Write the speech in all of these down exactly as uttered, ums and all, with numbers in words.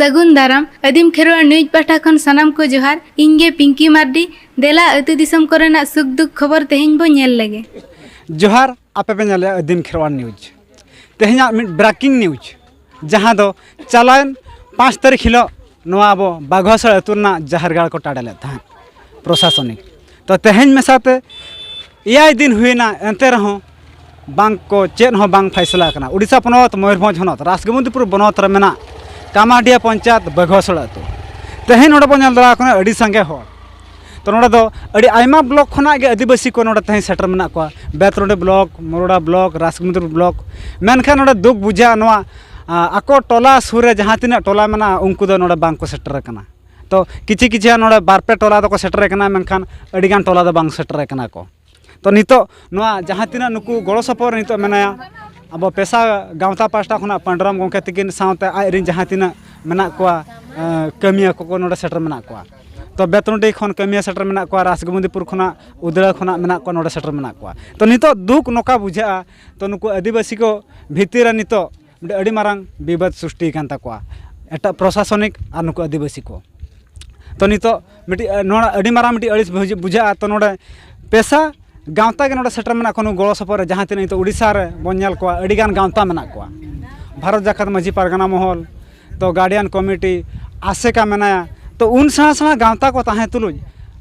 ᱥᱟᱹᱜᱩᱱ ᱫᱟᱨᱟᱢ᱾ ᱟᱹᱫᱤᱢ ᱠᱷᱮᱨᱣᱟᱲ ᱱᱤᱭᱩᱡᱽ ᱯᱟᱦᱴᱟ ᱠᱷᱚᱱ ᱥᱟᱱᱟᱢ ᱠᱚ ᱡᱚᱦᱟᱨ᱾ ᱤᱧ ᱜᱮ ᱯᱤᱝᱠᱤ ᱢᱟᱨᱰᱤ᱾ ᱫᱮᱞᱟ ᱟᱹᱛᱩ ᱫᱤᱥᱚᱢ ᱠᱚᱨᱮᱱᱟᱜ ᱥᱩᱠ ᱫᱩᱠ ᱠᱷᱚᱵᱚᱨ ᱛᱮᱦᱮᱧ ᱵᱚ ᱧᱮᱞ ᱞᱮᱜᱮ᱾ ᱡᱚᱦᱟᱨ, ᱟᱯᱮ ᱯᱮ ᱧᱮᱞᱮᱫᱼᱟ ᱟᱹᱫᱤᱢ ᱠᱷᱮᱨᱣᱟᱲ ᱱᱤᱭᱩᱡᱽ᱾ ᱛᱮᱦᱮᱧᱟᱜ ᱢᱤᱫ ᱵᱨᱮᱠᱤᱝ ᱱᱤᱭᱩᱡᱽ, ᱡᱟᱦᱟᱸ ᱫᱚ ᱪᱟᱞᱟᱣᱮᱱ ᱯᱟᱸᱪ ᱛᱟᱹᱨᱤᱠᱷ ᱦᱤᱞᱳᱜ ᱱᱚᱣᱟ ᱟᱵᱚ ᱵᱟᱜᱷᱚᱥᱟᱲ ᱟᱹᱛᱩ ᱨᱮᱱᱟᱜ ᱡᱟᱦᱮᱨ ᱜᱟᱲ ᱠᱚ ᱴᱟᱰᱮ ᱞᱮᱫ ᱛᱟᱦᱮᱸᱫ ᱯᱨᱚᱥᱟᱥᱚᱱᱤᱠ᱾ ᱛᱚ, ᱛᱮᱦᱮᱧ ᱢᱮᱥᱟᱛᱮ ᱮᱭᱟᱭ ᱫᱤᱱ ᱦᱩᱭᱮᱱᱟ, ᱮᱱᱛᱮ ᱨᱮᱦᱚᱸ ᱵᱟᱝ ᱠᱚ, ᱪᱮᱫ ᱦᱚᱸ ᱵᱟᱝ ᱯᱷᱟᱭᱥᱟᱞᱟ ᱟᱠᱟᱱᱟ᱾ ᱩᱰᱤᱥᱟ ᱯᱚᱱᱚᱛ, ᱢᱚᱭᱩᱨᱵᱷᱚᱸᱡᱽ ᱦᱚᱱᱚᱛ, ᱨᱟᱥᱜᱚᱵᱤᱱᱫᱤᱯᱩᱨ ᱵᱚᱱᱚᱛ ᱨᱮ ᱢᱮᱱᱟᱜ ᱠᱟᱢᱟᱰᱤᱭᱟ ᱯᱚᱧᱪᱟᱭᱮᱛ ᱵᱟᱜᱷᱚᱥᱟᱲ ᱟᱹᱛᱩ᱾ ᱛᱮᱦᱮᱧ ᱱᱚᱰᱮ ᱵᱚᱱ ᱧᱮᱞ ᱫᱟᱲᱮᱭᱟᱜ ᱠᱟᱱᱟ ᱟᱹᱰᱤ ᱥᱟᱸᱜᱮ ᱦᱚᱲ᱾ ᱛᱚ, ᱱᱚᱰᱮ ᱫᱚ ᱟᱹᱰᱤ ᱟᱭᱢᱟ ᱵᱞᱚᱠ ᱠᱷᱚᱱᱟᱜ ᱜᱮ ᱟᱹᱫᱤᱵᱟᱹᱥᱤ ᱠᱚ ᱱᱚᱰᱮ ᱛᱮᱦᱮᱧ ᱥᱮᱴᱮᱨ ᱢᱮᱱᱟᱜ ᱠᱚᱣᱟ᱾ ᱵᱮᱛᱱᱚᱰᱤ ᱵᱞᱚᱠ, ᱢᱚᱨᱚᱰᱟ ᱵᱞᱚᱠ, ᱨᱟᱥᱜᱚᱵᱤᱱᱫᱤᱯᱩᱨ ᱵᱞᱚᱠ᱾ ᱢᱮᱱᱠᱷᱟᱱ ᱱᱚᱰᱮ ᱫᱩᱠ ᱵᱩᱡᱷᱟᱹᱜᱼᱟ, ᱱᱚᱣᱟ, ᱟ, ᱟᱠᱚ ᱴᱚᱞᱟ ᱥᱩᱨ ᱨᱮ ᱡᱟᱦᱟᱸ ᱛᱤᱱᱟᱹᱜ ᱴᱚᱞᱟ ᱢᱮᱱᱟᱜᱼᱟ, ᱩᱱᱠᱩ ᱫᱚ ᱱᱚᱰᱮ ᱵᱟᱝ ᱠᱚ ᱥᱮᱴᱮᱨ ᱟᱠᱟᱱᱟ᱾ ᱛᱚ, ᱠᱤᱪᱷᱤ ᱠᱤᱪᱷᱤ ᱱᱚᱰᱮ ᱵᱟᱨ ᱯᱮ ᱴᱚᱞᱟ ᱫᱚᱠᱚ ᱥᱮᱴᱮᱨ ᱟᱠᱟᱱᱟ, ᱢᱮᱱᱠᱷᱟᱱ ᱟᱹᱰᱤᱜᱟᱱ ᱴᱚᱞᱟ ᱫᱚ ᱵᱟᱝ ᱥᱮᱴᱮᱨ ᱟᱠᱟᱱᱟ ᱠᱚ᱾ ᱛᱚ, ᱱᱤᱛᱚᱜ ᱱᱚᱣᱟ ᱡᱟᱦᱟᱸ ᱛᱤᱱᱟᱹᱜ ᱱᱩᱠᱩ ᱜᱚᱲᱚ ᱥᱚᱯᱚᱦᱚᱫ ᱨᱮ ᱱᱤᱛᱚᱜ ᱢᱮᱱᱟᱭᱟ, ᱟᱵᱚ ᱯᱮᱥᱟ ᱜᱟᱶᱛᱟ ᱯᱟᱦᱴᱟ ᱠᱷᱚᱱᱟᱜ ᱯᱟᱸᱰᱩᱨᱟᱢ ᱜᱚᱢᱠᱮ ᱛᱤᱠᱤᱱ ᱥᱟᱶᱛᱮ ᱟᱡ ᱨᱮᱱ ᱡᱟᱦᱟᱸ ᱛᱤᱱᱟᱹᱜ ᱢᱮᱱᱟᱜ ᱠᱚᱣᱟ, ᱮᱸ, ᱠᱟᱹᱢᱤᱭᱟᱹ ᱠᱚᱠᱚ ᱱᱚᱰᱮ ᱥᱮᱴᱮᱨ ᱢᱮᱱᱟᱜ ᱠᱚᱣᱟ᱾ ᱛᱚ, ᱵᱮᱛᱱᱚᱰᱤ ᱠᱷᱚᱱ ᱠᱟᱹᱢᱤᱭᱟᱹ ᱥᱮᱴᱮᱨ ᱢᱮᱱᱟᱜ ᱠᱚᱣᱟ, ᱨᱟᱥᱜᱚᱵᱤᱱᱫᱤᱯᱩᱨ ᱠᱷᱚᱱᱟᱜ, ᱩᱫᱽᱲᱟ ᱠᱷᱚᱱᱟᱜ ᱢᱮᱱᱟᱜ ᱠᱚᱣᱟ, ᱱᱚᱰᱮ ᱥᱮᱴᱮᱨ ᱢᱮᱱᱟᱜ ᱠᱚᱣᱟ᱾ ᱛᱚ, ᱱᱤᱛᱚᱜ ᱫᱩᱠ ᱱᱚᱝᱠᱟ ᱵᱩᱡᱷᱟᱹᱜᱼᱟ, ᱛᱚ, ᱱᱩᱠᱩ ᱟᱹᱫᱤᱵᱟᱹᱥᱤ ᱠᱚ ᱵᱷᱤᱛᱤᱨ ᱨᱮ ᱱᱤᱛᱚᱜ ᱢᱤᱫᱴᱮᱱ ᱟᱹᱰᱤ ᱢᱟᱨᱟᱝ ᱵᱤᱵᱟᱹᱫ ᱥᱨᱤᱥᱴᱤ ᱟᱠᱟᱱ ᱛᱟᱠᱚᱣᱟ ᱮᱴᱟᱜ ᱯᱨᱚᱥᱟᱥᱚᱱᱤᱠ ᱟᱨ ᱱᱩᱠᱩ ᱟᱹᱫᱤᱵᱟᱹᱥᱤ ᱠᱚ᱾ ᱛᱚ, ᱱᱤᱛᱚᱜ ᱢᱤᱫᱴᱤᱡ, ᱮ, ᱱᱚᱣᱟ ᱟᱹᱰᱤ ᱢᱟᱨᱟᱝ ᱢᱤᱫᱴᱤᱡ ᱟᱹᱲᱤᱥ ᱵᱩᱡᱷᱟᱹ-, ᱵᱩᱡᱷᱟᱹᱜᱼᱟ᱾ ᱛᱚ, ᱱᱚᱰᱮ ᱯᱮᱥᱟ ᱜᱟᱶᱛᱟ ᱜᱮ ᱱᱚᱰᱮ ᱥᱮᱴᱮᱨ ᱢᱮᱱᱟᱜ ᱠᱚᱣᱟ, ᱱᱩᱠᱩ ᱜᱚᱲᱚ ᱥᱚᱯᱚᱦᱚᱫ ᱨᱮ, ᱡᱟᱦᱟᱸ ᱛᱤᱱᱟᱹᱜ ᱱᱤᱛᱚᱜ ᱩᱰᱤᱥᱟ ᱨᱮ ᱵᱚᱱ ᱧᱮᱞ ᱠᱚᱣᱟ, ᱟᱹᱰᱤᱜᱟᱱ ᱜᱟᱶᱛᱟ ᱢᱮᱱᱟᱜ ᱠᱚᱣᱟ᱾ ᱵᱷᱟᱨᱚᱛ ᱡᱟᱠᱟᱛ ᱢᱟᱹᱡᱷᱤ ᱯᱟᱨᱜᱟᱱᱟ ᱢᱚᱦᱚᱞ, ᱛᱚ, ᱜᱟᱨᱰᱤᱭᱟᱱ ᱠᱚᱢᱤᱴᱤ, ᱟᱥᱮᱠᱟ ᱢᱮᱱᱟᱭᱟ᱾ ᱛᱚ, ᱩᱱ ᱥᱮᱬᱟ ᱥᱮᱬᱟ ᱜᱟᱶᱛᱟ ᱠᱚ ᱛᱟᱦᱮᱸ ᱛᱩᱞᱩᱡ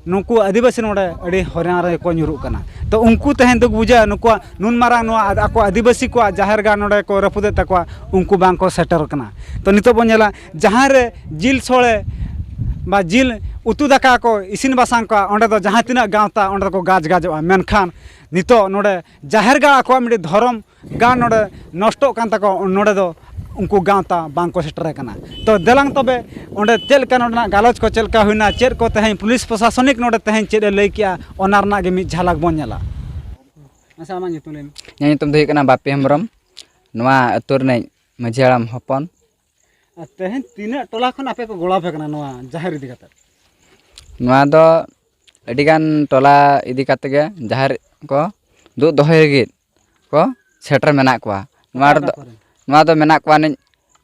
ᱱᱩᱠᱩ ᱟᱹᱫᱤᱵᱟᱹᱥᱤ ᱱᱚᱰᱮ ᱟᱹᱰᱤ ᱦᱚᱭᱨᱟᱱ ᱨᱮᱠᱚ ᱧᱩᱨᱩᱜ ᱠᱟᱱᱟ᱾ ᱛᱚ, ᱩᱱᱠᱩ ᱛᱮᱦᱮᱧ ᱫᱩᱠ ᱵᱩᱡᱷᱟᱹᱜᱼᱟ, ᱱᱩᱠᱩᱣᱟᱜ ᱱᱩᱱ ᱢᱟᱨᱟᱝ ᱱᱚᱣᱟ ᱟᱫ-, ᱟᱠᱚ ᱟᱹᱫᱤᱵᱟᱹᱥᱤ ᱠᱚᱣᱟᱜ ᱡᱟᱦᱮᱨ ᱜᱟᱲ ᱱᱚᱰᱮ ᱠᱚ ᱨᱟᱹᱯᱩᱫᱮᱫ ᱛᱟᱠᱚᱣᱟ, ᱩᱱᱠᱩ ᱵᱟᱝ ᱠᱚ ᱥᱮᱴᱮᱨ ᱠᱟᱱᱟ᱾ ᱛᱚ, ᱱᱤᱛᱚᱜ ᱵᱚᱱ ᱧᱮᱞᱟ, ᱡᱟᱦᱟᱸ ᱨᱮ ᱡᱤᱞ ᱥᱳᱲᱮ ᱵᱟ ᱡᱤᱞ ᱩᱛᱩ ᱫᱟᱠᱟ ᱠᱚ ᱤᱥᱤᱱ ᱵᱟᱥᱟᱝ ᱠᱚᱣᱟ, ᱚᱸᱰᱮ ᱫᱚ ᱡᱟᱦᱟᱸ ᱛᱤᱱᱟᱹᱜ ᱜᱟᱶᱛᱟ ᱚᱸᱰᱮ ᱫᱚᱠᱚ ᱜᱟᱡᱽ ᱜᱟᱡᱚᱜᱼᱟ, ᱢᱮᱱᱠᱷᱟᱱ ᱱᱤᱛᱚᱜ ᱱᱚᱰᱮ ᱡᱟᱦᱮᱨ ᱜᱟᱲ ᱟᱠᱚᱣᱟᱜ ᱢᱤᱫᱴᱤᱡ ᱫᱷᱚᱨᱚᱢ ᱜᱟᱲ ᱱᱚᱰᱮ ᱱᱚᱥᱴᱚᱜ ᱠᱟᱱ ᱛᱟᱠᱚᱣᱟ, ᱱᱚᱰᱮ ᱫᱚ ᱩᱱᱠᱩ ᱜᱟᱶᱛᱟ ᱵᱟᱝ ᱠᱚ ᱥᱮᱴᱮᱨ ᱟᱠᱟᱱᱟ᱾ ᱛᱚ, ᱫᱮᱞᱟᱝ ᱛᱚᱵᱮ ᱚᱸᱰᱮ ᱪᱮᱫ ᱞᱮᱠᱟ ᱱᱚᱰᱮᱱᱟᱜ ᱜᱟᱞᱚᱪ ᱠᱚ ᱪᱮᱫ ᱞᱮᱠᱟ ᱦᱩᱭᱱᱟ, ᱪᱮᱫ ᱠᱚ ᱛᱮᱦᱮᱧ ᱯᱩᱞᱤᱥ ᱯᱨᱚᱥᱟᱥᱚᱱᱤᱠ ᱱᱚᱰᱮ ᱛᱮᱦᱮᱧ ᱪᱮᱫ ᱮ ᱞᱟᱹᱭ ᱠᱮᱜᱼᱟ, ᱚᱱᱟ ᱨᱮᱱᱟᱜ ᱜᱮ ᱢᱤᱫ ᱡᱷᱟᱞᱟᱠ ᱵᱚᱱ ᱧᱮᱞᱟ᱾ ᱟᱪᱪᱷᱟ, ᱟᱢᱟᱜ ᱧᱩᱛᱩᱢ ᱞᱟᱹᱭ ᱢᱮ᱾ ᱤᱧᱟᱹᱜ ᱧᱩᱛᱩᱢ ᱫᱚ ᱦᱩᱭᱩᱜ ᱠᱟᱱᱟ ᱵᱟᱯᱤ ᱦᱮᱢᱵᱨᱚᱢ, ᱱᱚᱣᱟ ᱟᱹᱛᱩ ᱨᱤᱱᱤᱡ ᱢᱟᱹᱡᱷᱤ ᱦᱟᱲᱟᱢ ᱦᱚᱯᱚᱱ᱾ ᱟᱨ ᱛᱮᱦᱮᱧ ᱛᱤᱱᱟᱹᱜ ᱴᱚᱞᱟ ᱠᱷᱚᱱ ᱟᱯᱮ ᱠᱚ ᱜᱚᱲᱚ ᱟᱯᱮ ᱠᱟᱱᱟ ᱱᱚᱣᱟ ᱡᱟᱦᱮᱨ ᱤᱫᱤ ᱠᱟᱛᱮ? ᱱᱚᱣᱟ ᱫᱚ ᱟᱹᱰᱤᱜᱟᱱ ᱴᱚᱞᱟ ᱤᱫᱤ ᱠᱟᱛᱮ ᱜᱮ ᱡᱟᱦᱮᱨ ᱠᱚ ᱫᱩᱜ ᱫᱚᱦᱚᱭ ᱞᱟᱹᱜᱤᱫ ᱠᱚ ᱥᱮᱴᱮᱨ ᱢᱮᱱᱟᱜ ᱠᱚᱣᱟ᱾ ᱱᱚᱣᱟ ᱚᱠᱟ ᱨᱮᱫᱚ, ᱚᱠᱟ ᱠᱚᱨᱮ? ᱱᱚᱣᱟ ᱫᱚ ᱢᱮᱱᱟᱜ ᱠᱚᱣᱟ ᱱᱤᱡ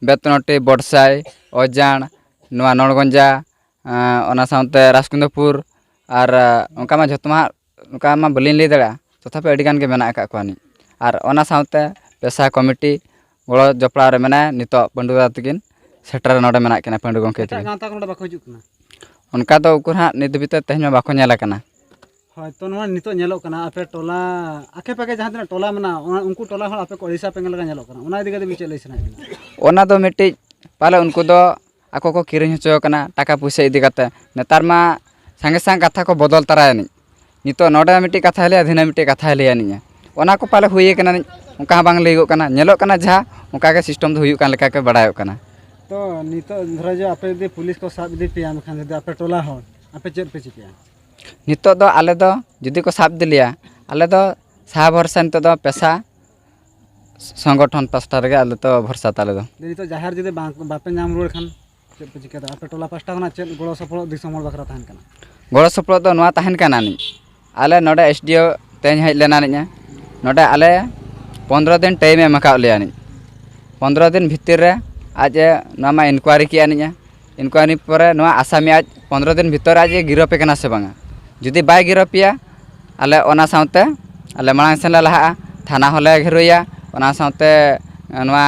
ᱵᱮᱛᱱᱚᱴᱤ, ᱵᱚᱰᱥᱟᱭ, ᱚᱡᱟᱲ, ᱱᱚᱣᱟ ᱱᱚᱲᱜᱚᱸᱡᱟ, ᱚᱱᱟ ᱥᱟᱶᱛᱮ ᱨᱟᱡᱽᱠᱩᱱᱫᱚᱯᱩᱨ, ᱟᱨ ᱚᱱᱠᱟ ᱢᱟ ᱡᱷᱚᱛᱚ ᱢᱟ ᱚᱱᱠᱟ ᱢᱟ ᱵᱟᱹᱞᱤᱧ ᱞᱟᱹᱭ ᱫᱟᱲᱮᱭᱟᱜᱼᱟ, ᱛᱚᱛᱷᱟᱯᱤ ᱟᱹᱰᱤ ᱜᱟᱱ ᱜᱮ ᱢᱮᱱᱟᱜ ᱟᱠᱟᱫ ᱠᱚᱣᱟ ᱱᱤᱡ᱾ ᱟᱨ ᱚᱱᱟ ᱥᱟᱶᱛᱮ ᱯᱮᱥᱟ ᱠᱚᱢᱤᱴᱤ ᱜᱚᱲᱚ ᱡᱚᱯᱲᱟᱣ ᱨᱮ ᱢᱮᱱᱟᱭᱟ ᱱᱤᱛᱚᱜ ᱯᱟᱹᱰᱩ ᱫᱟᱫᱟ ᱛᱟᱹᱠᱤᱱ ᱥᱮᱴᱮᱨ ᱱᱚᱰᱮ ᱢᱮᱱᱟᱜ ᱠᱤᱱᱟ, ᱯᱟᱹᱰᱩ ᱜᱚᱢᱠᱮ ᱮᱴᱟᱜ ᱛᱟᱹᱠᱤᱱ᱾ ᱜᱟᱶᱛᱟ ᱠᱚ ᱱᱚᱰᱮ ᱵᱟᱠᱚ ᱦᱤᱡᱩᱜ ᱠᱟᱱᱟ? ᱚᱱᱠᱟ ᱫᱚ ᱩᱠᱩᱨ ᱦᱟᱸᱜ ᱱᱤᱛ ᱫᱷᱟᱹᱵᱤᱡ ᱛᱮ ᱛᱮᱦᱮᱧ ᱢᱟ ᱵᱟᱠᱚ ᱧᱮᱞ ᱟᱠᱟᱱᱟ᱾ ᱦᱳᱭ, ᱛᱚ ᱱᱚᱣᱟ ᱱᱤᱛᱚᱜ ᱧᱮᱞᱚᱜ ᱠᱟᱱᱟ, ᱟᱯᱮ ᱴᱚᱞᱟ ᱟᱠᱮ ᱯᱟᱠᱮ ᱡᱟᱦᱟᱸ ᱛᱤᱱᱟᱹᱜ ᱴᱚᱞᱟ ᱢᱮᱱᱟᱜᱼᱟ, ᱚᱱᱟ, ᱩᱱᱠᱩ ᱴᱚᱞᱟ ᱦᱚᱲ ᱟᱯᱮ ᱠᱚ ᱟᱹᱲᱤᱥ ᱟᱯᱮ ᱞᱮᱠᱟ ᱧᱮᱞᱚᱜ ᱠᱟᱱᱟ, ᱚᱱᱟ ᱤᱫᱤ ᱠᱟᱛᱮ ᱢᱤᱫ ᱪᱮᱫ ᱞᱟᱹᱭ ᱥᱟᱱᱟᱭᱮᱫ ᱵᱮᱱᱟ? ᱚᱱᱟ ᱫᱚ ᱢᱤᱫᱴᱤᱡ ᱯᱟᱞᱮ ᱩᱱᱠᱩ ᱫᱚ ᱟᱠᱚ ᱠᱚ ᱠᱤᱨᱤᱧ ᱦᱚᱪᱚ ᱠᱟᱱᱟ ᱴᱟᱠᱟ ᱯᱩᱭᱥᱟᱹ ᱤᱫᱤ ᱠᱟᱛᱮ᱾ ᱱᱮᱛᱟᱨ ᱢᱟ ᱥᱟᱸᱜᱮ ᱥᱟᱝ ᱠᱟᱛᱷᱟ ᱠᱚ ᱵᱚᱫᱚᱞ ᱛᱟᱨᱟᱭᱟ ᱱᱤᱡ᱾ ᱱᱤᱛᱚᱜ ᱱᱚᱰᱮ ᱢᱤᱫᱴᱤᱡ ᱠᱟᱛᱷᱟᱭ ᱞᱟᱹᱭᱟ, ᱫᱷᱤᱱᱟᱹ ᱢᱤᱫᱴᱤᱡ ᱠᱟᱛᱷᱟᱭ ᱞᱟᱹᱭᱟ ᱱᱤᱡ᱾ ᱚᱱᱟ ᱠᱚ ᱯᱟᱞᱮ ᱦᱩᱭ ᱠᱟᱱᱟ ᱱᱤᱡ, ᱚᱱᱠᱟ ᱦᱚᱸ ᱵᱟᱝ ᱞᱟᱹᱭᱚᱜ ᱠᱟᱱᱟ᱾ ᱧᱮᱞᱚᱜ ᱠᱟᱱᱟ ᱡᱟᱦᱟᱸ ᱚᱱᱠᱟ ᱜᱮ system ᱫᱚ ᱦᱩᱭᱩᱜ ᱠᱟᱱ ᱞᱮᱠᱟ ᱜᱮ ᱵᱟᱲᱟᱭᱚᱜ ᱠᱟᱱᱟ᱾ ᱛᱚ ᱱᱤᱛᱚᱜ ᱫᱷᱚᱨᱚ ᱡᱮ ᱟᱯᱮ ᱡᱩᱫᱤ ᱯᱩᱞᱤᱥ ᱠᱚ ᱥᱟᱵ ᱤᱫᱤ ᱯᱮᱭᱟ, ᱢᱮᱱᱠᱷᱟᱱ ᱡᱩᱫᱤ ᱟᱯᱮ ᱴᱚᱞᱟ ᱦᱚᱲ, ᱟᱯᱮ ᱪᱮᱫ ᱯᱮ ᱪᱤᱠᱟᱹᱭᱟ? ᱱᱤᱛᱚᱜ ᱫᱚ ᱟᱞᱮ ᱫᱚ ᱡᱩᱫᱤ ᱠᱚ ᱥᱟᱵ ᱤᱫᱤ ᱞᱮᱭᱟ, ᱟᱞᱮ ᱫᱚ ᱥᱟᱦᱟ ᱵᱷᱚᱨᱥᱟ ᱱᱤᱛᱚᱜ ᱫᱚ ᱯᱮᱥᱟ ᱥᱚᱝᱜᱚᱴᱷᱚᱱ ᱯᱟᱥᱴᱟ ᱨᱮᱜᱮ ᱟᱞᱮ ᱫᱚ ᱵᱷᱚᱨᱥᱟ ᱛᱟᱞᱮ ᱫᱚ᱾ ᱡᱮ ᱱᱤᱛᱚᱜ ᱡᱟᱦᱮᱨ ᱡᱩᱫᱤ ᱵᱟᱝ, ᱵᱟᱯᱮ ᱧᱟᱢ ᱨᱩᱣᱟᱹᱲ ᱠᱷᱟᱱ ᱪᱮᱫ ᱯᱮ ᱪᱤᱠᱟᱹᱭᱟ? ᱟᱯᱮ ᱴᱚᱞᱟ ᱯᱟᱥᱴᱟ ᱠᱷᱚᱱᱟᱜ ᱪᱮᱫ ᱜᱚᱲᱚ ᱥᱚᱯᱚᱦᱚᱫ ᱫᱤᱥᱚᱢ ᱦᱚᱲ ᱵᱟᱠᱷᱨᱟ ᱛᱟᱦᱮᱱ ᱠᱟᱱᱟ? ᱜᱚᱲᱚ ᱥᱚᱯᱚᱦᱚᱫ ᱫᱚ ᱱᱚᱣᱟ ᱛᱟᱦᱮᱱ ᱠᱟᱱᱟ ᱱᱤᱡ, ᱟᱞᱮ ᱱᱚᱰᱮ SDO ᱛᱮᱦᱮᱧ ᱦᱮᱡ ᱞᱮᱱᱟ ᱱᱤᱡ, ᱱᱚᱰᱮ ᱟᱞᱮ ᱯᱚᱱᱨᱚ ᱫᱤᱱ time ᱮ ᱮᱢ ᱟᱠᱟᱫ ᱞᱮᱭᱟ ᱱᱤᱡ᱾ ᱯᱚᱱᱨᱚ ᱫᱤᱱ ᱵᱷᱤᱛᱤᱨ ᱨᱮ ᱟᱡ ᱮ ᱱᱚᱣᱟ ᱢᱟ inquiry ᱠᱮᱜᱼᱟ ᱱᱤᱡ᱾ Inquiry ᱯᱚᱨᱮ ᱱᱚᱣᱟ ᱟᱥᱟᱢᱤ ᱟᱡ ᱯᱚᱱᱨᱚ ᱫᱤᱱ ᱵᱷᱤᱛᱚᱨ ᱟᱡ ᱮ ᱜᱤᱨᱟᱹᱯᱮ ᱠᱟᱱᱟ ᱥᱮ ᱵᱟᱝᱟ᱾ ᱡᱩᱫᱤ ᱵᱟᱭ ᱜᱤᱨᱟᱹᱯᱮᱭᱟ, ᱟᱞᱮ ᱚᱱᱟ ᱥᱟᱶᱛᱮ ᱟᱞᱮ ᱢᱟᱲᱟᱝ ᱥᱮᱱ ᱞᱮ ᱞᱟᱦᱟᱜᱼᱟ, ᱛᱷᱟᱱᱟ ᱦᱚᱸᱞᱮ ᱜᱷᱮᱨᱚᱭᱟ, ᱚᱱᱟ ᱥᱟᱶᱛᱮ ᱱᱚᱣᱟ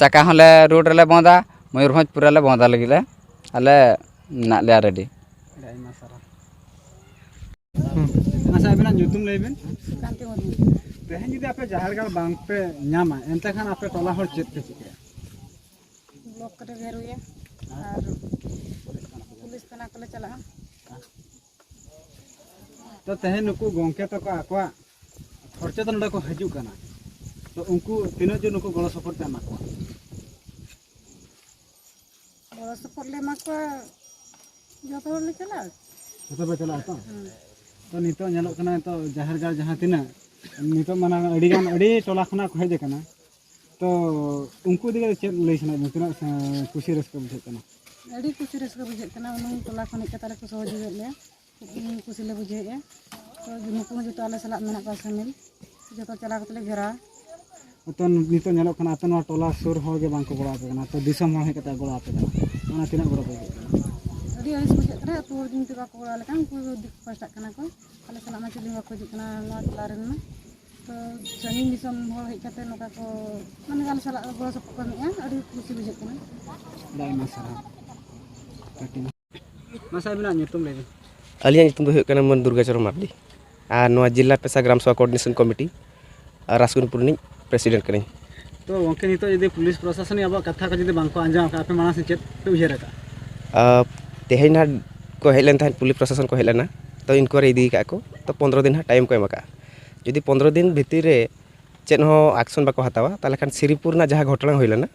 ᱪᱟᱠᱟ ᱦᱚᱸᱞᱮ road ᱨᱮᱞᱮ ᱵᱚᱸᱫᱟ, ᱢᱚᱭᱩᱨᱵᱷᱚᱸᱡᱽ ᱯᱩᱨᱟᱹ ᱞᱮ ᱵᱚᱸᱫᱟ ᱞᱟᱹᱜᱤᱫ ᱞᱮ ᱟᱞᱮ ᱢᱮᱱᱟᱜ ᱞᱮᱭᱟ ready᱾ ᱟᱹᱰᱤ ᱟᱭᱢᱟ ᱥᱟᱨᱦᱟᱣ᱾ ᱟᱪᱪᱷᱟ, ᱟᱵᱤᱱᱟᱜ ᱧᱩᱛᱩᱢ ᱞᱟᱹᱭ ᱵᱤᱱ᱾ ᱥᱩᱠᱟᱱᱛᱤ ᱢᱩᱨᱢᱩ᱾ ᱛᱮᱦᱮᱧ ᱡᱩᱫᱤ ᱟᱯᱮ ᱡᱟᱦᱮᱨ ᱜᱟᱲ ᱵᱟᱝ ᱯᱮ ᱧᱟᱢᱟ, ᱮᱱᱛᱮ ᱠᱷᱟᱱ ᱟᱯᱮ ᱴᱚᱞᱟ ᱦᱚᱲ ᱪᱮᱫ ᱯᱮ ᱪᱤᱠᱟᱹᱭᱟ? Block ᱨᱮ ᱜᱷᱮᱨᱚᱭᱟ ᱟᱨ ᱯᱩᱞᱤᱥ ᱛᱷᱟᱱᱟ ᱠᱚᱞᱮ ᱪᱟᱞᱟᱜᱼᱟ᱾ ᱛᱚ ᱛᱮᱦᱮᱧ ᱱᱩᱠᱩ ᱜᱚᱝᱠᱮ ᱛᱟᱠᱚ ᱟᱠᱚᱣᱟᱜ ᱠᱷᱚᱨᱪᱟ ᱛᱮ ᱱᱚᱰᱮ ᱠᱚ ᱦᱤᱡᱩᱜ ᱠᱟᱱᱟ, ᱛᱚ ᱩᱱᱠᱩ ᱛᱤᱱᱟᱹᱜ ᱡᱳᱨ ᱱᱩᱠᱩ ᱜᱚᱲᱚ ᱥᱚᱯᱚᱦᱚᱫ ᱯᱮ ᱮᱢᱟ ᱠᱚᱣᱟ? ᱜᱚᱲᱚ ᱥᱚᱯᱚᱦᱚᱫ ᱞᱮ ᱮᱢᱟ ᱠᱚᱣᱟ, ᱡᱚᱛᱚ ᱦᱚᱲ ᱞᱮ ᱪᱟᱞᱟᱜᱼᱟ᱾ ᱡᱚᱛᱚ ᱯᱮ ᱪᱟᱞᱟᱜᱼᱟ ᱛᱚ? ᱦᱮᱸ᱾ ᱛᱚ ᱱᱤᱛᱚᱜ ᱧᱮᱞᱚᱜ ᱠᱟᱱᱟ, ᱱᱤᱛᱚᱜ ᱡᱟᱦᱮᱨ ᱜᱟᱲ ᱡᱟᱦᱟᱸ ᱛᱤᱱᱟᱹᱜ ᱱᱤᱛᱚᱜ ᱢᱟᱱᱮ ᱟᱹᱰᱤ ᱜᱟᱱ, ᱟᱹᱰᱤ ᱴᱚᱞᱟ ᱠᱷᱚᱱᱟᱜ ᱠᱚ ᱦᱮᱡ ᱟᱠᱟᱱᱟ, ᱛᱚ ᱩᱱᱠᱩ ᱤᱫᱤ ᱠᱟᱛᱮ ᱪᱮᱫ ᱞᱟᱹᱭ ᱥᱟᱱᱟᱭᱮᱫ ᱵᱮᱱᱟ? ᱛᱤᱱᱟᱹᱜ ᱥᱟ-, ᱠᱩᱥᱤ ᱨᱟᱹᱥᱠᱟᱹ ᱵᱩᱡᱷᱟᱹᱜ ᱠᱟᱱᱟ? ᱟᱹᱰᱤ ᱠᱩᱥᱤ ᱨᱟᱹᱥᱠᱟᱹ ᱵᱩᱡᱷᱟᱹᱜ ᱠᱟᱱᱟ, ᱩᱱᱟᱹᱜ ᱴᱚᱞᱟ ᱠᱷᱚᱱ ᱦᱮᱡ ᱠᱟᱛᱮ ᱞᱮ ᱠᱚ ᱥᱚᱦᱚᱡᱳᱜᱤᱭᱮᱫ ᱞᱮᱭᱟ, ᱠᱩᱥᱤ ᱞᱮ ᱵᱩᱡᱷᱟᱹᱣᱮᱫᱼᱟ᱾ ᱛᱚ ᱱᱩᱠᱩ ᱦᱚᱸ ᱡᱚᱛᱚ ᱟᱞᱮ ᱥᱟᱞᱟᱜ ᱢᱮᱱᱟᱜ ᱠᱚᱣᱟ ᱥᱟᱹᱢᱤᱞ, ᱡᱚᱛᱚ ᱪᱟᱞᱟᱣ ᱠᱟᱛᱮ ᱞᱮ ᱜᱷᱮᱨᱟᱣᱟ᱾ ᱛᱚ ᱱᱤᱛᱚᱜ ᱧᱮᱞᱚᱜ ᱠᱟᱱᱟ, ᱟᱯᱮ ᱱᱚᱣᱟ ᱴᱚᱞᱟ ᱥᱩᱨ ᱦᱚᱲ ᱜᱮ ᱵᱟᱝ ᱠᱚ ᱜᱚᱲᱚ ᱟᱯᱮ ᱠᱟᱱᱟ, ᱛᱚ ᱫᱤᱥᱚᱢ ᱦᱚᱲ ᱦᱮᱡ ᱠᱟᱛᱮ ᱜᱚᱲᱚ ᱟᱯᱮ ᱠᱟᱱᱟ, ᱚᱱᱟ ᱛᱤᱱᱟᱹᱜ ᱜᱚᱲᱚ ᱯᱮ ᱟᱹᱭᱠᱟᱹᱣ ᱠᱟᱱᱟ? ᱟᱹᱰᱤ ᱟᱹᱲᱤᱥ ᱵᱩᱡᱷᱟᱹᱜ ᱠᱟᱱᱟ, ᱟᱹᱛᱩ ᱦᱚᱲ ᱡᱩᱫᱤ ᱵᱟᱠᱚ ᱜᱚᱲᱚ ᱞᱮᱠᱷᱟᱱ ᱩᱱᱠᱩ ᱫᱤᱠᱩ ᱯᱟᱥᱴᱟᱜ ᱠᱟᱱᱟ ᱠᱚ, ᱟᱞᱮ ᱥᱟᱞᱟᱜ ᱢᱟ ᱪᱮᱫ ᱦᱚᱸ ᱵᱟᱠᱚ ᱦᱤᱡᱩᱜ ᱠᱟᱱᱟ ᱱᱚᱣᱟ ᱴᱚᱞᱟ ᱨᱮᱱ ᱢᱟ᱾ ᱛᱚ ᱥᱟᱺᱜᱤᱧ ᱫᱤᱥᱚᱢ ᱦᱚᱲ ᱦᱮᱡ ᱠᱟᱛᱮ ᱱᱚᱝᱠᱟ ᱠᱚ, ᱢᱟᱱᱮ, ᱟᱞᱮ ᱥᱟᱞᱟᱜ ᱜᱚᱲᱚ ᱥᱚᱯᱚᱦᱚᱫ ᱠᱚ ᱮᱢᱮᱜᱼᱟ, ᱟᱹᱰᱤ ᱠᱩᱥᱤ ᱵᱩᱡᱷᱟᱹᱜ ᱠᱟᱱᱟ᱾ ᱟᱹᱰᱤ ᱟᱭᱢᱟ ᱥᱟᱨᱦᱟᱣ᱾ ᱢᱟᱥᱮ ᱟᱹᱵᱤᱱᱟᱜ ᱧᱩᱛᱩᱢ ᱞᱟᱹᱭ ᱵᱤᱱ᱾ ᱟᱹᱞᱤᱧᱟᱜ ᱧᱩᱛᱩᱢ ᱫᱚ ᱦᱩᱭᱩᱜ ᱠᱟᱱᱟ ᱢᱟᱹᱱ ᱫᱩᱨᱜᱟᱪᱚᱨᱚᱱ ᱢᱟᱨᱰᱤ, ᱟᱨ ᱱᱚᱣᱟ ᱡᱤᱞᱟ ᱯᱮᱥᱟ ᱜᱨᱟᱢ ᱥᱚᱵᱷᱟ ᱠᱳᱚᱨᱰᱤᱱᱮᱥᱚᱱ ᱠᱚᱢᱤᱴᱤ, ᱟᱨ ᱨᱟᱥᱜᱩᱱᱯᱩᱨ ᱨᱤᱱᱤᱡ ᱯᱨᱮᱥᱤᱰᱮᱱᱴ ᱠᱟᱹᱱᱟᱹᱧ᱾ ᱛᱚ ᱜᱚᱢᱠᱮ, ᱱᱤᱛᱚᱜ ᱡᱩᱫᱤ ᱯᱩᱞᱤᱥ ᱯᱨᱚᱥᱟᱥᱚᱱᱤᱠ ᱟᱵᱚᱣᱟᱜ ᱠᱟᱛᱷᱟ ᱠᱚ ᱡᱩᱫᱤ ᱵᱟᱝᱠᱚ ᱟᱸᱡᱚᱢ ᱠᱷᱟᱱ, ᱟᱯᱮ ᱢᱟᱲᱟᱝ ᱥᱮᱫ ᱪᱮᱫ ᱯᱮ ᱩᱭᱦᱟᱹᱨ ᱟᱠᱟᱫᱼᱟ? ᱟᱨ ᱛᱮᱦᱮᱧ ᱱᱟᱦᱟᱜ ᱠᱚ ᱦᱮᱡ ᱞᱮᱱ ᱛᱟᱦᱮᱸᱫ, ᱯᱩᱞᱤᱥ ᱯᱨᱚᱥᱟᱥᱚᱱ ᱠᱚ ᱦᱮᱡ ᱞᱮᱱᱟ, ᱛᱚ ᱤᱱᱠᱩᱣᱟᱨᱤ ᱤᱫᱤ ᱟᱠᱟᱫ ᱠᱚ, ᱛᱚ ᱯᱚᱱᱨᱚ ᱫᱤᱱ ᱦᱟᱸᱜ ᱴᱟᱭᱤᱢ ᱠᱚ ᱮᱢ ᱟᱠᱟᱫᱼᱟ᱾ ᱡᱩᱫᱤ ᱯᱚᱱᱨᱚ ᱫᱤᱱ ᱵᱷᱤᱛᱤᱨ ᱨᱮ ᱪᱮᱫ ᱦᱚᱸ ᱟᱠᱥᱚᱱ ᱵᱟᱠᱚ ᱦᱟᱛᱟᱣᱟ, ᱛᱟᱦᱚᱞᱮ ᱠᱷᱟᱱ ᱥᱤᱨᱤᱯᱩᱨ ᱨᱮᱱᱟᱜ ᱡᱟᱦᱟᱸ ᱜᱷᱚᱴᱚᱱᱟ ᱦᱩᱭ ᱞᱮᱱᱟ,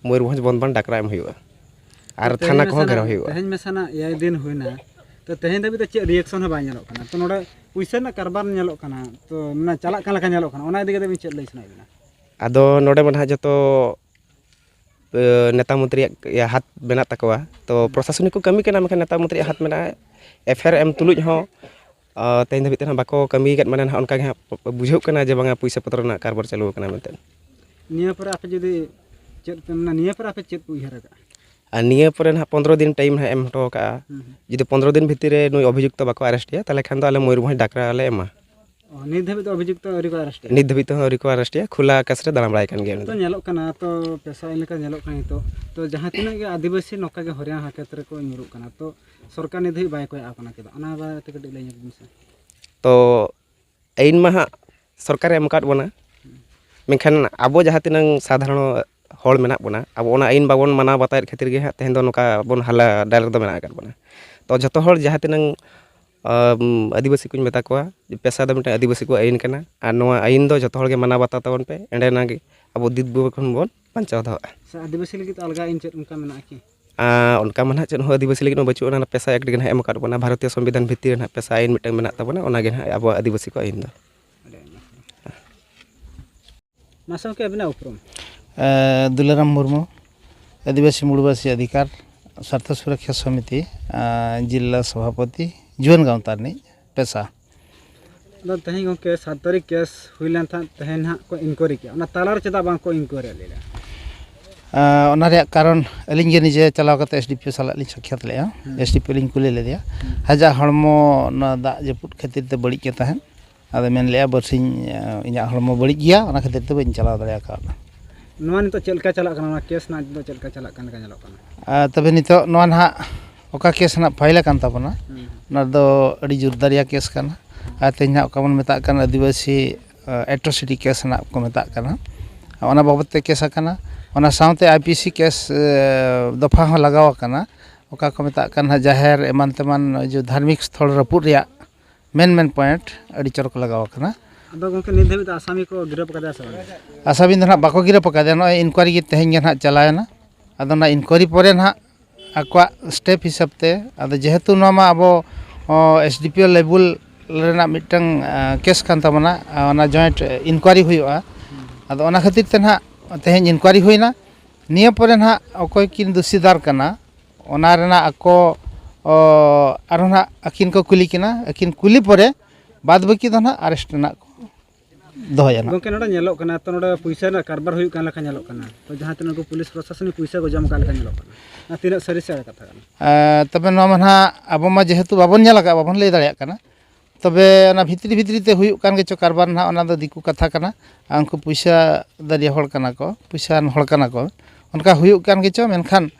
ᱢᱚᱭᱩᱨᱵᱷᱚᱸᱡᱽ ᱵᱚᱱᱫᱷ ᱵᱟᱱ ᱰᱟᱠᱨᱟ ᱮᱢ ᱦᱩᱭᱩᱜᱼᱟ᱾ ᱟᱨ ᱛᱮᱦᱮᱧ ᱛᱷᱟᱱᱟ ᱠᱚᱦᱚᱸ ᱢᱮᱥᱟ ᱜᱷᱮᱨᱟᱣ ᱨᱮᱱᱟᱜ, ᱦᱩᱭᱩᱜᱼᱟ᱾ ᱛᱮᱦᱮᱧ ᱢᱮᱥᱟ ᱨᱮᱱᱟᱜ ᱮᱭᱟᱭ ᱫᱤᱱ ᱦᱩᱭᱱᱟ, ᱛᱚ ᱛᱮᱦᱮᱧ ᱫᱷᱟᱹᱵᱤᱡ ᱫᱚ ᱪᱮᱫ ᱨᱤᱭᱮᱠᱥᱚᱱ ᱦᱚᱸ ᱵᱟᱭ ᱧᱮᱞᱚᱜ ᱠᱟᱱᱟ᱾ ᱛᱚ ᱱᱚᱰᱮ ᱯᱩᱭᱥᱟᱹ ᱨᱮᱱᱟᱜ ᱠᱟᱨᱵᱟᱨ ᱧᱮᱞᱚᱜ ᱠᱟᱱᱟ, ᱛᱚ ᱢᱟᱱᱮ ᱪᱟᱞᱟᱜ ᱠᱟᱱ ᱞᱮᱠᱟ ᱧᱮᱞᱚᱜ ᱠᱟᱱᱟ, ᱚᱱᱟ ᱤᱫᱤ ᱠᱟᱛᱮ ᱵᱤᱱ ᱪᱮᱫ ᱞᱟᱹᱭ ᱥᱟᱱᱟᱭᱮᱫ ᱵᱤᱱᱟ? ᱟᱫᱚ ᱱᱚᱰᱮ ᱢᱟ ᱱᱟᱦᱟᱜ ᱡᱚᱛᱚ, ᱮ, ᱱᱮᱛᱟ ᱢᱚᱱᱛᱨᱤᱭᱟᱜ ᱤᱭᱟᱹ ᱦᱟᱛ ᱢᱮᱱᱟᱜ ᱛᱟᱠᱚᱣᱟ, ᱛᱚ ᱯᱨᱚᱥᱟᱥᱚᱱᱤᱠ ᱠᱚ ᱠᱟᱹᱢᱤ ᱠᱟᱱᱟ, ᱢᱮᱱᱠᱷᱟᱱ ᱱᱮᱛᱟ ᱢᱚᱱᱛᱨᱤᱭᱟᱜ ᱦᱟᱛ ᱢᱮᱱᱟᱜᱼᱟ᱾ ᱮᱯᱷ ᱟᱭ ᱟᱨ ᱮᱢ ᱛᱩᱞᱩᱡ ᱦᱚᱸ, ᱟ, ᱛᱮᱦᱮᱧ ᱫᱷᱟᱹᱵᱤᱡ ᱛᱮ ᱱᱟᱦᱟᱜ ᱵᱟᱠᱚ ᱠᱟᱹᱢᱤ ᱟᱠᱟᱫ, ᱢᱟᱱᱮ ᱱᱟᱦᱟᱜ ᱚᱱᱠᱟ ᱜᱮ ᱦᱟᱸᱜ ᱵᱩᱡᱷᱟᱹᱜ ᱠᱟᱱᱟ ᱡᱮ ᱵᱟᱝᱟ, ᱯᱩᱭᱥᱟᱹ ᱯᱚᱛᱨᱚ ᱨᱮᱱᱟᱜ ᱠᱟᱨᱵᱟᱨ ᱪᱟᱹᱞᱩ ᱟᱠᱟᱱᱟ ᱢᱮᱱᱛᱮ᱾ ᱱᱤᱭᱟᱹ ᱯᱚᱨᱮ ᱟᱯᱮ ᱡᱩᱫᱤ ᱪᱮᱫ ᱯᱮ ᱢᱮᱱᱟ, ᱱᱤᱭᱟᱹ ᱯᱚᱨᱮ ᱟᱯᱮ ᱪᱮᱫ ᱯᱮ ᱩᱭᱦᱟᱹᱨ ᱟᱠᱟᱫᱼᱟ? ᱟᱨ ᱱᱤᱭᱟᱹ ᱯᱚᱨᱮ ᱱᱟᱦᱟᱜ ᱯᱚᱱᱨᱚ ᱫᱤᱱ ᱴᱟᱭᱤᱢ ᱱᱟᱦᱟᱜ ᱮᱢ ᱦᱚᱴᱚ ᱠᱟᱜᱼᱟ᱾ ᱦᱩᱸ, ᱦᱩᱸ᱾ ᱡᱩᱫᱤ ᱯᱚᱱᱨᱚ ᱫᱤᱱ ᱵᱷᱤᱛᱤᱨ ᱨᱮ ᱱᱩᱭ ᱚᱵᱷᱤᱡᱩᱠᱛᱚ ᱵᱟᱠᱚ ᱟᱨᱮᱥᱴ ᱮᱭᱟ, ᱛᱟᱦᱚᱞᱮ ᱠᱷᱟᱱ ᱫᱚ ᱟᱞᱮ ᱢᱚᱭᱩᱨᱵᱷᱚᱸᱡᱽ ᱰᱟᱠᱨᱟ ᱞᱮ ᱮᱢᱟ᱾ ᱚ, ᱱᱤᱛ ᱫᱷᱟᱹᱵᱤᱡ ᱫᱚ ᱚᱵᱷᱤᱡᱩᱠᱛᱚ ᱟᱹᱣᱨᱤ ᱠᱚ ᱟᱨᱮᱥᱴ ᱮᱭᱟ? ᱱᱤᱛ ᱫᱷᱟᱹᱵᱤᱡ ᱛᱮᱦᱚᱸ ᱟᱹᱣᱨᱤ ᱠᱚ ᱟᱨᱮᱥᱴ ᱮᱭᱟ, ᱠᱷᱩᱞᱟ ᱟᱠᱟᱥ ᱨᱮ ᱫᱟᱬᱟ ᱵᱟᱲᱟᱭ ᱠᱟᱱ ᱜᱮᱭᱟ ᱩᱱᱤ ᱛᱚ ᱫᱚ᱾ ᱧᱮᱞᱚᱜ ᱠᱟᱱᱟ, ᱛᱚ ᱯᱮᱥᱟ ᱮᱢ ᱞᱮᱠᱟ ᱧᱮᱞᱚᱜ ᱠᱟᱱᱟ ᱱᱤᱛᱚᱜ, ᱛᱚ ᱡᱟᱦᱟᱸ ᱛᱤᱱᱟᱹᱜ ᱜᱮ ᱟᱹᱫᱤᱵᱟᱹᱥᱤ ᱱᱚᱝᱠᱟ ᱜᱮ ᱦᱚᱭᱨᱟᱱ ᱦᱟᱨᱠᱮᱛ ᱨᱮᱠᱚ ᱧᱩᱨᱩᱜ ᱠᱟᱱᱟ, ᱛᱚ ᱥᱚᱨᱠᱟᱨ ᱱᱤᱛ ᱫᱷᱟᱹᱵᱤᱡ ᱵᱟᱭ ᱠᱚᱭᱚᱜ ᱟᱠᱚ ᱠᱟᱱᱟ ᱪᱮᱫᱟᱜ? ᱚᱱᱟ ᱵᱟᱨᱮᱛᱮ ᱠᱟᱹᱴᱤᱡ ᱞᱟᱹᱭ ᱧᱚᱜ ᱵᱤᱱ ᱥᱮ᱾ ᱛᱚ ᱟᱹᱭᱤᱱ ᱢᱟ ᱦᱟᱸᱜ ᱥᱚᱨᱠᱟᱨᱮ ᱮᱢ ᱟᱠᱟᱫ ᱵᱚᱱᱟ, ᱢᱮᱱᱠᱷᱟᱱ ᱟᱵᱚ ᱡᱟᱦᱟᱸ ᱛᱤᱱᱟᱹᱝ ᱥᱟᱫᱷᱟᱨᱚᱱ ᱦᱚᱲ ᱢᱮᱱᱟᱜ ᱵᱚᱱᱟ, ᱟᱵᱚ ᱚᱱᱟ ᱟᱹᱭᱤᱱ ᱵᱟᱵᱚᱱ ᱢᱟᱱᱟᱣ ᱵᱟᱛᱟᱣᱮᱫ ᱠᱷᱟᱹᱛᱤᱨ ᱜᱮ ᱦᱟᱸᱜ ᱛᱮᱦᱮᱧ ᱫᱚ ᱱᱚᱝᱠᱟ ᱵᱚᱱ ᱦᱟᱞᱟ ᱰᱟᱭᱞᱟ ᱨᱮᱫᱚ ᱢᱮᱱᱟᱜ ᱟᱠᱟᱫ ᱵᱚᱱᱟ᱾ ᱛᱚ ᱡᱚᱛᱚ ᱦᱚᱲ ᱡᱟᱦᱟᱸ ᱛᱤᱱᱟᱹᱝ, ᱟᱢ, ᱟᱹᱫᱤᱵᱟᱹᱥᱤ ᱠᱚᱧ ᱢᱮᱛᱟ ᱠᱚᱣᱟ ᱡᱮ ᱯᱮᱥᱟ ᱫᱚ ᱢᱤᱫᱴᱟᱝ ᱟᱹᱫᱤᱵᱟᱹᱥᱤ ᱠᱚᱣᱟᱜ ᱟᱹᱭᱤᱱ ᱠᱟᱱᱟ, ᱟᱨ ᱱᱚᱣᱟ ᱟᱹᱭᱤᱱ ᱫᱚ ᱡᱚᱛᱚ ᱦᱚᱲ ᱜᱮ ᱢᱟᱱᱟᱣ ᱵᱟᱛᱟᱣ ᱛᱟᱵᱚᱱ ᱯᱮ, ᱮᱸᱰᱮ ᱮᱱᱟᱝ ᱜᱮ ᱟᱵᱚ ᱫᱤᱠ ᱵᱤᱯᱚᱫ ᱠᱷᱚᱱ ᱵᱚᱱ ᱵᱟᱧᱪᱟᱣ ᱫᱚᱦᱚᱜᱼᱟ᱾ ᱥᱮ ᱟᱹᱫᱤᱵᱟᱹᱥᱤ ᱞᱟᱹᱜᱤᱫ ᱟᱞᱜᱟ ᱟᱹᱭᱤᱱ ᱪᱮᱫ ᱚᱱᱠᱟ ᱢᱮᱱᱟᱜᱼᱟ ᱠᱤ? ᱟᱨ ᱚᱱᱠᱟ ᱢᱟ ᱱᱟᱦᱟᱜ ᱪᱮᱫ ᱦᱚᱸ ᱟᱹᱫᱤᱵᱟᱹᱥᱤ ᱞᱟᱹᱜᱤᱫ ᱢᱟ ᱵᱟᱹᱪᱩᱜ ᱟᱱᱟ, ᱯᱮᱥᱟ ᱮᱠᱴ ᱜᱮ ᱱᱟᱦᱟᱜ ᱮᱢ ᱟᱠᱟᱫ ᱵᱚᱱᱟ, ᱵᱷᱟᱨᱚᱛᱤᱭᱚ ᱥᱚᱝᱵᱤᱫᱷᱟᱱ ᱵᱷᱤᱛᱤᱨ ᱨᱮ ᱱᱟᱦᱟᱜ ᱯᱮᱥᱟ ᱟᱹᱭᱤᱱ ᱢᱤᱫᱴᱟᱝ ᱢᱮᱱᱟᱜ ᱛᱟᱵᱚᱱᱟ, ᱚᱱᱟ ᱜᱮ ᱱᱟᱦᱟᱜ ᱟᱵᱚᱣᱟᱜ ᱟᱹᱫᱤᱵᱟᱹᱥᱤ ᱠᱚᱣᱟᱜ ᱟᱹᱭᱤᱱ ᱫᱚ᱾ ᱟᱹᱰᱤ ᱟᱭᱢᱟ ᱥᱟᱨᱦᱟᱣ᱾ ᱢᱟᱥᱮ ᱜᱚᱢᱠᱮ, ᱟᱹᱵᱤᱱᱟᱜ ᱩᱯᱨᱩᱢ? ᱮ, ᱫᱩᱞᱟᱨᱟᱢ ᱢᱩᱨᱢᱩ, ᱟᱹᱫᱤᱵᱟᱹᱥᱤ ᱢᱩᱲᱩᱵᱟᱹᱥᱤ ᱚᱫᱷᱤᱠᱟᱨ ᱥᱟᱨᱛᱷᱚ ᱥᱩᱨᱚᱠᱠᱷᱟ ᱥᱚᱢᱤᱛᱤ, ᱮ, ᱡᱤᱞᱟ ᱥᱚᱵᱷᱟᱯᱚᱛᱤ, ᱡᱩᱣᱟᱹᱱ ᱜᱟᱶᱛᱟ ᱨᱤᱱᱤᱡ ᱯᱮᱥᱟ᱾ ᱟᱫᱚ ᱛᱮᱦᱮᱧ ᱜᱚᱢᱠᱮ ᱥᱟᱛ ᱛᱟᱹᱨᱤᱠᱷ ᱠᱮᱥ ᱦᱩᱭ ᱞᱮᱱ ᱛᱟᱦᱮᱸᱫ, ᱛᱮᱦᱮᱧ ᱱᱟᱦᱟᱜ ᱠᱚ ᱤᱱᱠᱣᱟᱭᱨᱤ ᱠᱮᱜᱼᱟ, ᱚᱱᱟ ᱛᱟᱞᱟᱨᱮ ᱪᱮᱫᱟᱜ ᱵᱟᱝ ᱠᱚ ᱤᱱᱠᱣᱟᱭᱨᱤ ᱞᱮᱫᱟ? ᱟᱸ, ᱚᱱᱟ ᱨᱮᱭᱟᱜ ᱠᱟᱨᱚᱱ ᱟᱹᱞᱤᱧ ᱜᱮ ᱱᱤᱡᱮ ᱪᱟᱞᱟᱣ ᱠᱟᱛᱮ ᱮᱥᱰᱤᱯᱤᱳ ᱥᱟᱞᱟᱜ ᱞᱤᱧ ᱥᱟᱠᱷᱭᱟᱛ ᱞᱮᱫᱼᱟ᱾ ᱦᱩᱸ᱾ ᱮᱥᱰᱤᱯᱤᱳ ᱞᱤᱧ ᱠᱩᱞᱤ ᱞᱮᱫᱮᱭᱟ᱾ ᱦᱩᱸ᱾ ᱟᱡᱟᱜ ᱦᱚᱲᱢᱚ ᱚᱱᱟ ᱫᱟᱜ ᱡᱟᱹᱯᱩᱫ ᱠᱷᱟᱹᱛᱤᱨ ᱛᱮ ᱵᱟᱹᱲᱤᱡ ᱜᱮ ᱛᱟᱦᱮᱸᱫ᱾ ᱟᱫᱚ ᱢᱮᱱ ᱞᱮᱫᱼᱟ, "ᱵᱟᱹᱨᱥᱤᱧ, ᱟᱸ, ᱤᱧᱟᱹᱜ ᱦᱚᱲᱢᱚ ᱵᱟᱹᱲᱤᱡ ᱜᱮᱭᱟ, ᱚᱱᱟ ᱠᱷᱟᱹᱛᱤᱨ ᱛᱮ ᱵᱟᱹᱧ ᱪᱟᱞᱟᱣ ᱫᱟᱲᱮ ᱟᱠᱟᱣᱫᱟ᱾" ᱱᱚᱣᱟ ᱱᱤᱛᱚᱜ ᱪᱮᱫ ᱞᱮᱠᱟ ᱪᱟᱞᱟᱜ ᱠᱟᱱᱟ? ᱚᱱᱟ ᱠᱮᱥ ᱨᱮᱱᱟᱜ ᱱᱤᱛᱚᱜ ᱪᱮᱫ ᱞᱮᱠᱟ ᱪᱟᱞᱟᱜ ᱠᱟᱱ ᱞᱮᱠᱟ ᱧᱮᱞᱚᱜ ᱠᱟᱱᱟ? ᱟᱨ ᱛᱚᱵᱮ ᱱᱤᱛᱚᱜ ᱱᱚᱣᱟ ᱱᱟᱦᱟᱜ ᱚᱠᱟ ᱠᱮᱥ ᱱᱟᱦᱟᱜ ᱯᱷᱟᱭᱤᱞ ᱟᱠᱟᱱ ᱛᱟᱵᱚᱱᱟ, ᱦᱩᱸ᱾ ᱚᱱᱟ ᱫᱚ ᱟᱹᱰᱤ ᱡᱳᱨᱫᱟᱨᱤᱭᱟ ᱠᱮᱥ ᱠᱟᱱᱟ᱾ ᱟᱨ ᱛᱮᱦᱮᱧ ᱱᱟᱦᱟᱜ ᱚᱠᱟ ᱵᱚᱱ ᱢᱮᱛᱟᱜ ᱠᱟᱱᱟ ᱟᱹᱫᱤᱵᱟᱹᱥᱤ, ᱟ, ᱮᱴᱨᱚᱥᱤᱴᱤ ᱠᱮᱥ ᱱᱟᱦᱟᱜ ᱠᱚ ᱢᱮᱛᱟᱜ ᱠᱟᱱᱟ, ᱚᱱᱟ ᱵᱟᱵᱚᱫ ᱛᱮ ᱠᱮᱥ ᱟᱠᱟᱱᱟ᱾ ᱚᱱᱟ ᱥᱟᱶᱛᱮ ᱟᱭᱯᱤᱥᱤ ᱠᱮᱥ, ᱮ, ᱫᱚᱯᱷᱟ ᱦᱚᱸ ᱞᱟᱜᱟᱣ ᱟᱠᱟᱱᱟ, ᱚᱠᱟ ᱠᱚ ᱢᱮᱛᱟᱜ ᱠᱟᱱ ᱱᱟᱦᱟᱜ ᱡᱟᱦᱮᱨ ᱮᱢᱟᱱ ᱛᱮᱢᱟᱱ, ᱱᱚᱜᱼᱚᱭ ᱡᱮ ᱫᱷᱟᱨᱢᱤᱠ ᱥᱛᱷᱚᱞ ᱨᱟᱹᱯᱩᱫ ᱨᱮᱭᱟᱜ ᱢᱮᱱ ᱢᱮᱱ ᱯᱚᱭᱮᱱᱴ ᱟᱹᱰᱤ ᱪᱚᱨᱚᱠ ᱞᱟᱜᱟᱣ ᱟᱠᱟᱱᱟ᱾ ᱟᱫᱚ ᱜᱚᱢᱠᱮ, ᱱᱤᱛ ᱫᱷᱟᱹᱵᱤᱡ ᱫᱚ ᱟᱥᱟᱢᱤ ᱠᱚ ᱜᱤᱨᱟᱹᱯ ᱟᱠᱟᱫᱮᱭᱟ ᱥᱮ ᱵᱟᱝ? ᱟᱥᱟᱢᱤ ᱫᱚ ᱱᱟᱦᱟᱜ ᱵᱟᱠᱚ ᱜᱤᱨᱟᱹᱯ ᱟᱠᱟᱫᱮᱭᱟ, ᱱᱚᱜᱼᱚᱭ ᱤᱱᱠᱣᱟᱭᱨᱤ ᱜᱮ ᱛᱮᱦᱮᱧ ᱜᱮ ᱱᱟᱦᱟᱜ ᱪᱟᱞᱟᱣᱮᱱᱟ᱾ ᱟᱫᱚ ᱚᱱᱟ ᱤᱱᱠᱣᱟᱭᱨᱤ ᱯᱚᱨᱮ ᱱᱟᱦᱟᱜ ᱟᱠᱚᱣᱟᱜ ᱥᱴᱮᱯ ᱦᱤᱥᱟᱹᱵ ᱛᱮ, ᱟᱫᱚ ᱡᱮᱦᱮᱛᱩ ᱱᱚᱣᱟ ᱢᱟ ᱟᱵᱚ, ᱚ, ᱮᱥᱰᱤᱯᱤᱳ ᱞᱮᱵᱮᱞ ᱨᱮᱱᱟᱜ ᱢᱤᱫᱴᱟᱝ, ᱟ, ᱠᱮᱥ ᱠᱟᱱ ᱛᱟᱵᱚᱱᱟ, ᱟ, ᱚᱱᱟ ᱡᱚᱭᱮᱱᱴ ᱤᱱᱠᱣᱟᱭᱨᱤ ᱦᱩᱭᱩᱜᱼᱟ᱾ ᱟᱫᱚ ᱚᱱᱟ ᱠᱷᱟᱹᱛᱤᱨ ᱛᱮ ᱱᱟᱦᱟᱜ ᱛᱮᱦᱮᱧ ᱤᱱᱠᱣᱟᱭᱨᱤ ᱦᱩᱭᱱᱟ᱾ ᱱᱤᱭᱟᱹ ᱯᱚᱨᱮ ᱱᱟᱦᱟᱜ ᱚᱠᱚᱭ ᱠᱤᱱ ᱫᱩᱥᱤᱫᱟᱨ ᱠᱟᱱᱟ, ᱚᱱᱟ ᱨᱮᱱᱟᱜ ᱟᱠᱚ, ᱚ, ᱟᱨᱦᱚᱸ ᱱᱟᱦᱟᱜ ᱟᱹᱠᱤᱱ ᱠᱚ ᱠᱩᱞᱤ ᱠᱤᱱᱟ᱾ ᱟᱹᱠᱤᱱ ᱠᱩᱞᱤ ᱯᱚᱨᱮ ᱵᱟᱫᱽ ᱵᱟᱹᱠᱤ ᱫᱚ ᱱᱟᱦᱟᱜ ᱟᱨᱮᱥᱴ ᱨᱮᱱᱟᱜ ᱠᱚ ᱫᱚᱦᱚᱭᱟ ᱱᱟᱦᱟᱜ᱾ ᱜᱚᱢᱠᱮ, ᱱᱚᱰᱮ ᱧᱮᱞᱚᱜ ᱠᱟᱱᱟ ᱛᱚ, ᱱᱚᱰᱮ ᱯᱩᱭᱥᱟᱹ ᱨᱮᱱᱟᱜ ᱠᱟᱨᱵᱟᱨ ᱦᱩᱭᱩᱜ ᱠᱟᱱ ᱞᱮᱠᱟ ᱧᱮᱞᱚᱜ ᱠᱟᱱᱟ᱾ ᱛᱚ, ᱡᱟᱦᱟᱸ ᱛᱤᱱᱟᱹᱜ ᱠᱚ ᱯᱩᱞᱤᱥ ᱯᱨᱚᱥᱟᱥᱚᱱᱤᱠ ᱯᱩᱭᱥᱟᱹ ᱠᱚ ᱡᱚᱢ ᱟᱠᱟᱫ ᱞᱮᱠᱟ ᱧᱮᱞᱚᱜ ᱠᱟᱱᱟ, ᱚᱱᱟ ᱛᱤᱱᱟᱹᱜ ᱥᱟᱹᱨᱤ ᱥᱮ ᱮᱲᱮ ᱠᱟᱛᱷᱟ ᱠᱟᱱᱟ? ᱮᱸ, ᱛᱚᱵᱮ ᱱᱚᱣᱟ ᱢᱟ ᱱᱟᱦᱟᱜ ᱟᱵᱚ ᱢᱟ ᱡᱮᱦᱮᱛᱩ ᱵᱟᱵᱚᱱ ᱧᱮᱞ ᱟᱠᱟᱫ, ᱵᱟᱵᱚᱱ ᱞᱟᱹᱭ ᱫᱟᱲᱮᱭᱟᱜ ᱠᱟᱱᱟ᱾ ᱛᱚᱵᱮ ᱚᱱᱟ ᱵᱷᱤᱛᱨᱤ ᱵᱷᱤᱛᱨᱤ ᱛᱮ ᱦᱩᱭᱩᱜ ᱠᱟᱱ ᱜᱮᱪᱚ ᱠᱟᱨᱵᱟᱨ ᱱᱟᱦᱟᱜ, ᱚᱱᱟ ᱫᱚ ᱫᱤᱠᱩ ᱠᱟᱛᱷᱟ ᱠᱟᱱᱟ᱾ ᱟᱨ ᱩᱱᱠᱩ ᱯᱩᱭᱥᱟᱹ ᱫᱟᱹᱨᱤᱭᱟᱹ ᱦᱚᱲ ᱠᱟᱱᱟ ᱠᱚ, ᱯᱩᱭᱥᱟᱹᱣᱟᱱ ᱦᱚᱲ ᱠᱟᱱᱟ ᱠᱚ᱾ ᱚᱱᱠᱟ ᱦᱩᱭᱩᱜ ᱠᱟᱱ ᱜᱮᱪᱚ, ᱢᱮᱱᱠᱷᱟᱱ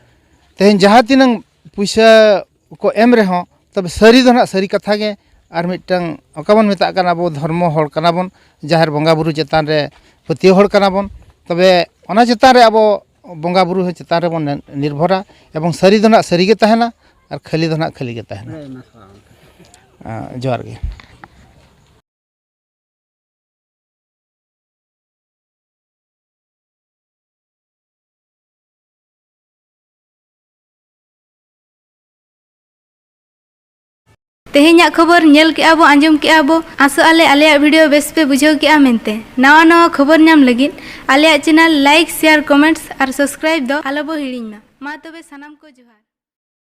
ᱛᱮᱦᱮᱧ ᱡᱟᱦᱟᱸ ᱛᱤᱱᱟᱹᱝ ᱯᱩᱭᱥᱟᱹ ᱠᱚ ᱮᱢ ᱨᱮᱦᱚᱸ, ᱛᱚᱵᱮ ᱥᱟᱹᱨᱤ ᱫᱚ ᱱᱟᱦᱟᱜ ᱥᱟᱹᱨᱤ ᱠᱟᱛᱷᱟ ᱜᱮ᱾ ᱟᱨ ᱢᱤᱫᱴᱟᱝ ᱚᱠᱟ ᱵᱚᱱ ᱢᱮᱛᱟᱜ ᱠᱟᱱᱟ, ᱟᱵᱚ ᱫᱷᱚᱨᱢᱚ ᱦᱚᱲ ᱠᱟᱱᱟ ᱵᱚᱱ, ᱡᱟᱦᱮᱨ ᱵᱚᱸᱜᱟ ᱵᱩᱨᱩ ᱪᱮᱛᱟᱱ ᱨᱮ ᱯᱟᱹᱛᱭᱟᱹᱣ ᱦᱚᱲ ᱠᱟᱱᱟ ᱵᱚᱱ᱾ ᱛᱚᱵᱮ ᱚᱱᱟ ᱪᱮᱛᱟᱱ ᱨᱮ ᱟᱵᱚ ᱵᱚᱸᱜᱟ ᱵᱩᱨᱩ ᱦᱚᱸ ᱪᱮᱛᱟᱱ ᱨᱮᱵᱚᱱ ᱱᱤᱨᱵᱷᱚᱨᱟ, ᱮᱵᱚᱝ ᱥᱟᱹᱨᱤ ᱫᱚ ᱱᱟᱦᱟᱜ ᱥᱟᱹᱨᱤ ᱜᱮ ᱛᱟᱦᱮᱱᱟ ᱟᱨ ᱠᱷᱟᱹᱞᱤ ᱫᱚ ᱱᱟᱦᱟᱜ ᱠᱷᱟᱹᱞᱤ ᱜᱮ ᱛᱟᱦᱮᱱᱟ᱾ ᱦᱮᱸ, ᱢᱟ ᱥᱟᱨᱦᱟᱣ᱾ ᱟᱸ, ᱡᱚᱦᱟᱨ ᱜᱮ᱾ ᱛᱮᱦᱮᱧᱟᱜ ᱠᱷᱚᱵᱚᱨ ᱧᱮᱞ ᱠᱮᱜᱼᱟ ᱵᱚ, ᱟᱸᱡᱚᱢ ᱠᱮᱜᱼᱟ ᱵᱚ᱾ ᱟᱥᱚᱜ ᱟᱞᱮ ᱟᱞᱮᱭᱟᱜ ᱵᱷᱤᱰᱤᱭᱳ ᱵᱮᱥ ᱯᱮ ᱵᱩᱡᱷᱟᱹᱣ ᱠᱮᱜᱼᱟ ᱢᱮᱱᱛᱮ᱾ ᱱᱟᱣᱟ ᱱᱟᱣᱟ ᱠᱷᱚᱵᱚᱨ ᱧᱟᱢ ᱞᱟᱹᱜᱤᱫ ᱟᱞᱮᱭᱟᱜ ᱪᱮᱱᱮᱞ ᱞᱟᱭᱤᱠ, ᱥᱮᱭᱟᱨ, ᱠᱚᱢᱮᱱᱴᱥ ᱟᱨ ᱥᱟᱵᱥᱠᱨᱟᱭᱤᱵ ᱫᱚ ᱟᱞᱚ ᱵᱚ ᱦᱤᱲᱤᱧ ᱢᱟ᱾ ᱢᱟ ᱛᱚᱵᱮ ᱥᱟᱱᱟᱢ ᱠᱚ ᱡᱚᱦᱟᱨ᱾